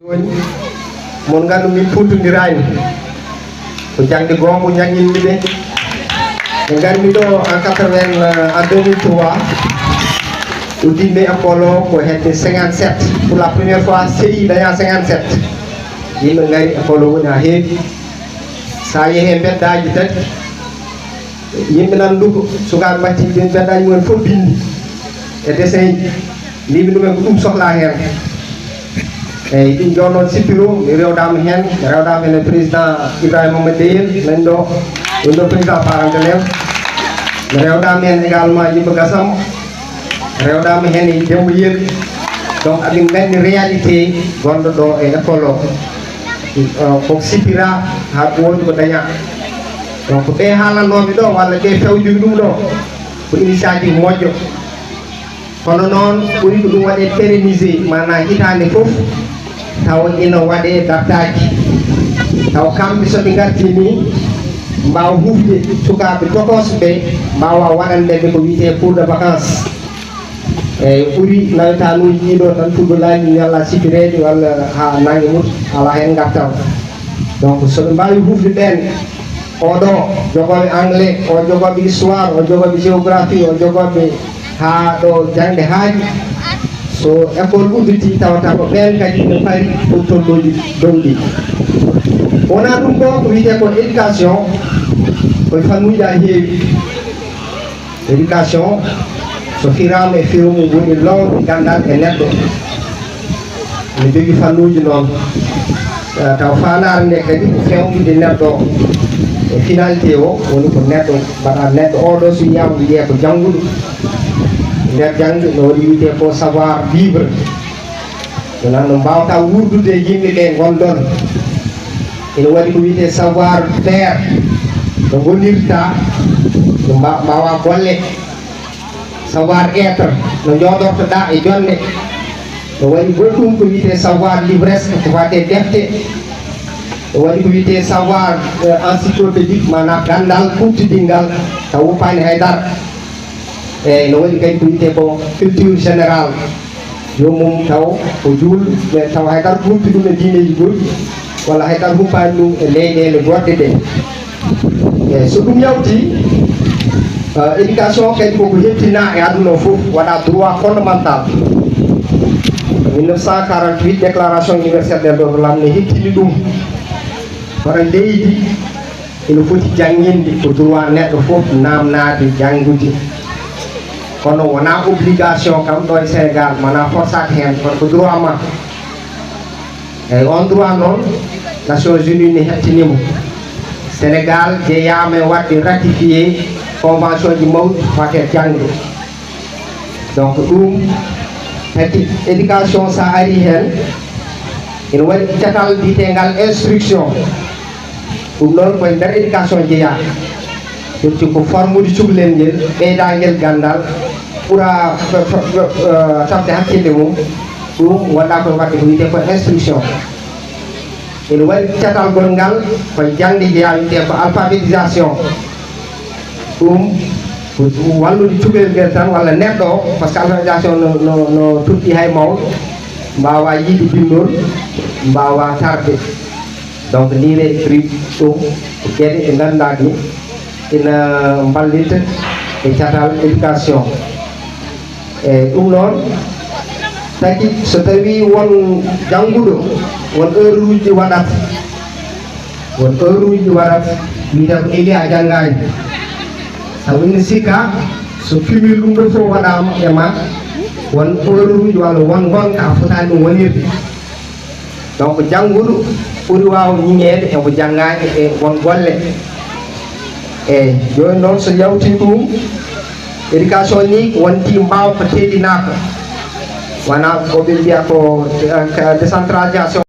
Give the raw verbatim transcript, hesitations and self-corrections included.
Woni, mon ngandu min puntondiraani. Ko jaŋde goonga njanngin mi ɓe. Ɓe ngarmi ɗo en quatre-vingts, en deux mille trois. Udditmi école o ko hedde cinquante-sept. Pour la première fois, C I dañaa cinquante-sept. Yimɓe ngari, école o woni haa heewi. So a yehii e mbeddaaji tati, yimɓe nan nduko, sukaaɓe mbaɗti ɓe mbeddaaji mumen fof binndi e dessin ji. Mbimi ɗumen ko ɗum sohlaa heen. Eyyi, ɗum jooni noon sippiro, mi rewdaama heen, mi rewdaama heen e président Ibrahima Mamadou Deyel, nan ɗo, ɗum ɗo président parentel en. Mi rewdaama heen également Yumba Gassama, mi rewdaama heen e Demba Yel. Donc, amin nganndi réalité gonɗo ɗo e école o. Euh, ko sippira haa ko woni ko dañaa. Donc, ɓe haalannooɓe ɗo, walla ɓe fewjui ɗum ɗo, ko initiative moƴƴo. Kono noon, ɓuri ko ɗum waɗee pérennisé, maanaam hitaande fof, tawa ina waɗee dartaaji. Tawa kamɓe so ɓe ngartii nii, mbaawa hufde sukaaɓe tokosɓe ɓe, mbaawa waɗande ɓe ko wiyetee cours de vacances. Eyyi, ɓuri nawetaanuuji ɗiɗo tan, fulɓe laaji ñalla sipireede walla haa naange muta, alaa heen ngartam. Donc, so ɓe mbaawi hufde ɓeen, oɗo jogooɓe anglais, o jogooɓe histoire, o jogooɓe géographie, o jogooɓe haa ɗo jaŋde haaɗi. So école udditi, tawata ko ɓeen kadi ɓe pari pour tolnooji dow ɗi. Wonaa ɗum ɗo, ko wiyetee ko éducation, ko e fannuuji haa heewi. Éducation, so firaama e fewmu, woni lowde ganndal e neɗɗo. Ene jogii fannuuji noon. Eh, taw faandaare nde kadi ko feewnude neɗɗo e finalité o, woni ko neɗɗo mbaɗa neɗɗo oɗo so wiyaama wiyee ko jannguɗo. Nder jaŋde no waɗi wiyetee ko savoir vivre. Wonaa no mbaawata wuurdude e yimɓe ɓe ngonɗon. Ene waɗi ko wiyetee savoir faire, no ngonirta, no mba-, mbaawaa golle. Savoir être, no njooɗortoɗaa e jonnde. No waɗi goɗɗum ko wiyetee savoir livresque, ko faati e defte. No waɗi ko wiyetee savoir, euh, encyclopédique, maanaam ganndal kuuɓtidinngal, taw woppaani hay dara. Eyyi, no waɗi kadi ko wiyetee ko culture générale. Joomum taw ko juulɗo, mais taw hay dara humpii ɗum e diineeji goɗɗi, walla hay dara humpaani ɗum e leyɗeele goɗɗe ɗe. Eyyi, so ɗum yawtii, eh, éducation kadi koko heptinaa e aduna o fof, waɗaa droit fondamental. Mille neuf cent quarante-huit, Déclaration universelle des droits de l'homme ne hettini ɗum. Hono leydi ina foti jannginde, ko droit neɗɗo fof naamnaade janngude. Kono wonaa obligation kam ɗo e Sénégal, wonaa forsaade heen, kono ko droit ma. Eyyi, on droit noon, Nations Unies ne heɓtini mo. Sénégal jeyaama e waɗde ratifié convention ji mawɗi faati e jaŋde. Donc, ɗum, kadi éducation, so a arii heen, ene waɗi catal biyeteengal instruction. Ɗum ɗoon ko e nder éducation jeyaa. Firti ko formude cukalel ngel, ɓeyda ngel ganndal, ɓura f-, f-, f-, eh, tafde hakkille mum. Ɗum wonɗaa koye waɗde ko wiyetee ko instruction. Ene waɗi catal gonngal ko e jaŋde jeyaa, wiyetee ko alphabétisation. Ɗum ko wallude cukalel ngel tan, walla neɗɗo o, par ce que alphabétisation no, no, no toɗɗii hay mawɗo, mbaawaa yiyde binndol, mbaawaa tarde. Donc, lire, écrire, ɗum ko geɗe ɗe ngannduɗaa ɗe ina mballita e catal éducation. Eyyi, ɗum noon, tagi so tawii won jannguɗo, won heure uji ɗi waɗata, won heure uji ɗi waɗata, wiyata ko Eli a janngaani. Sabu ina sikka, so cumul ɗum ɗo fof waɗaama e ma, won heure uji walla won ngonka a fotaani ɗum wonirde. Donc, jannguɗo ɓuri waaw ñiŋeede e mo janngaani e won golle. Eyyi, jooni noon, so yawtii ɗum, éducation ni wonti mbaaw ko teddinaaka. Wonaa ko ɓe mbiya ko, eh, décentralisation.